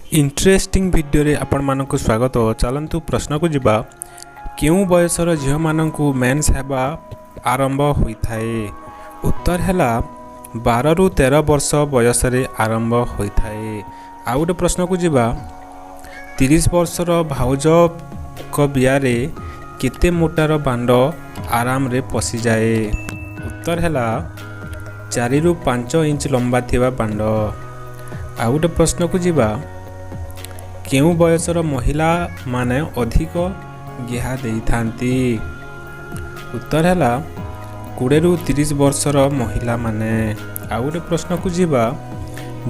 Interesting ଭିଡ଼ିଓରେ ଆପଣମାନଙ୍କୁ ସ୍ୱାଗତ। ଚାଲନ୍ତୁ ପ୍ରଶ୍ନକୁ ଯିବା। କେଉଁ ବୟସର ଝିଅମାନଙ୍କୁ ମେନ୍ସ ହେବା ଆରମ୍ଭ ହୋଇଥାଏ? ଉତ୍ତର ହେଲା, 12ରୁ 13 ବର୍ଷ ବୟସରେ ଆରମ୍ଭ ହୋଇଥାଏ। ଆଉ ଗୋଟେ ପ୍ରଶ୍ନକୁ ଯିବା। 30 ବର୍ଷର ଭାଉଜଙ୍କ ବିଆରେ କେତେ ମୋଟାର ବାଣ୍ଡ ଆରାମରେ ପଶିଯାଏ? ଉତ୍ତର ହେଲା, 4ରୁ 5 ଇଞ୍ଚ ଲମ୍ବା ଥିବା ବାଣ୍ଡ। ଆଉ ଗୋଟେ ପ୍ରଶ୍ନକୁ ଯିବା। କେଉଁ ବୟସର ମହିଳାମାନେ ଅଧିକ ଗିହା ଦେଇଥାନ୍ତି? ଉତ୍ତର ହେଲା, 20ରୁ 30 ବର୍ଷର ମହିଳାମାନେ। ଆଉ ଗୋଟେ ପ୍ରଶ୍ନକୁ ଯିବା।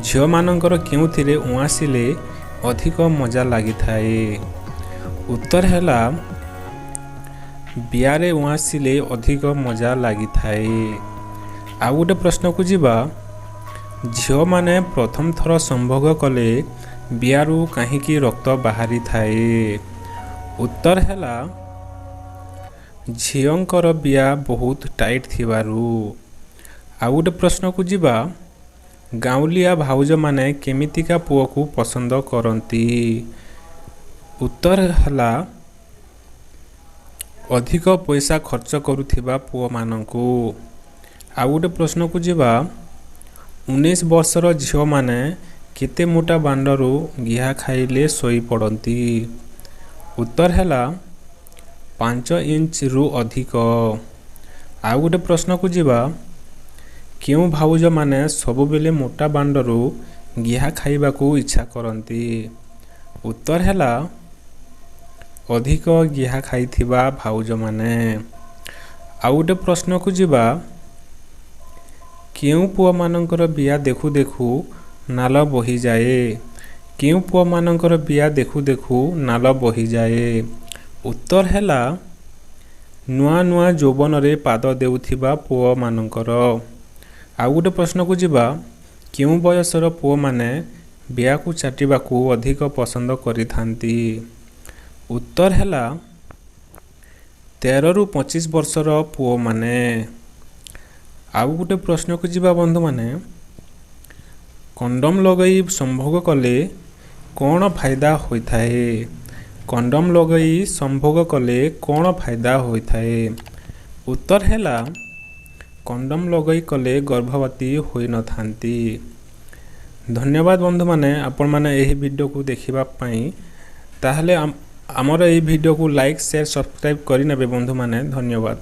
ଝିଅମାନଙ୍କର କେଉଁଥିରେ ଉଆଁସିଲେ ଅଧିକ ମଜା ଲାଗିଥାଏ? ଉତ୍ତର ହେଲା, ବିଆରେ ଉଆଁସିଲେ ଅଧିକ ମଜା ଲାଗିଥାଏ। ଆଉ ଗୋଟେ ପ୍ରଶ୍ନକୁ ଯିବା। ଝିଅମାନେ ପ୍ରଥମ ଥର ସମ୍ଭୋଗ କଲେ ବିଆରୁ କାହିଁକି ରକ୍ତ ବାହାରିଥାଏ? ଉତ୍ତର ହେଲା, ଝିଅଙ୍କର ବିଆ ବହୁତ ଟାଇଟ୍ ଥିବାରୁ। ଆଉ ଗୋଟେ ପ୍ରଶ୍ନକୁ ଯିବା। ଗାଉଁଲିଆ ଭାଉଜମାନେ କେମିତିକା ପୁଅକୁ ପସନ୍ଦ କରନ୍ତି? ଉତ୍ତର ହେଲା, ଅଧିକ ପଇସା ଖର୍ଚ୍ଚ କରୁଥିବା ପୁଅମାନଙ୍କୁ। ଆଉ ଗୋଟେ ପ୍ରଶ୍ନକୁ ଯିବା। 19 ବର୍ଷର ଝିଅମାନେ କେତେ ମୋଟା ବାଣ୍ଡରୁ ଗିହା ଖାଇଲେ ଶୋଇପଡ଼ନ୍ତି? ଉତ୍ତର ହେଲା, 5 ଇଞ୍ଚରୁ ଅଧିକ। ଆଉ ଗୋଟେ ପ୍ରଶ୍ନକୁ ଯିବା। କେଉଁ ଭାଉଜମାନେ ସବୁବେଳେ ମୋଟା ବାଣ୍ଡରୁ ଗିହା ଖାଇବାକୁ ଇଚ୍ଛା କରନ୍ତି? ଉତ୍ତର ହେଲା, ଅଧିକ ଗିହା ଖାଇଥିବା ଭାଉଜମାନେ। ଆଉ ଗୋଟେ ପ୍ରଶ୍ନକୁ ଯିବା। କେଉଁ ପୁଅମାନଙ୍କର ବିଆ ଦେଖୁ ଦେଖୁ ନାଳ ବହିଯାଏ? କେଉଁ ପୁଅମାନଙ୍କର ବିଆ ଦେଖୁ ଦେଖୁ ନାଳ ବହିଯାଏ? ଉତ୍ତର ହେଲା, ନୂଆ ନୂଆ ଯୌବନରେ ପାଦ ଦେଉଥିବା ପୁଅମାନଙ୍କର। ଆଉ ଗୋଟେ ପ୍ରଶ୍ନକୁ ଯିବା। କେଉଁ ବୟସର ପୁଅମାନେ ବିଆକୁ ଚାଟିବାକୁ ଅଧିକ ପସନ୍ଦ କରିଥାନ୍ତି? ଉତ୍ତର ହେଲା, 13ରୁ 25 ବର୍ଷର ପୁଅମାନେ। ଆଉ ଗୋଟେ ପ୍ରଶ୍ନକୁ ଯିବା ବନ୍ଧୁମାନେ। କଣ୍ଡମ ଲଗାଇ ସମ୍ଭୋଗ କଲେ କ'ଣ ଫାଇଦା ହୋଇଥାଏ? କଣ୍ଡମ ଲଗାଇ ସମ୍ଭୋଗ କଲେ କ'ଣ ଫାଇଦା ହୋଇଥାଏ? ଉତ୍ତର ହେଲା, କଣ୍ଡମ ଲଗାଇ କଲେ ଗର୍ଭବତୀ ହୋଇନଥାନ୍ତି। ଧନ୍ୟବାଦ ବନ୍ଧୁମାନେ, ଆପଣମାନେ ଏହି ଭିଡ଼ିଓକୁ ଦେଖିବା ପାଇଁ। ତାହେଲେ ଆମର ଏହି ଭିଡ଼ିଓକୁ ଲାଇକ୍, ସେୟାର, ସବସ୍କ୍ରାଇବ୍ କରିନେବେ ବନ୍ଧୁମାନେ। ଧନ୍ୟବାଦ।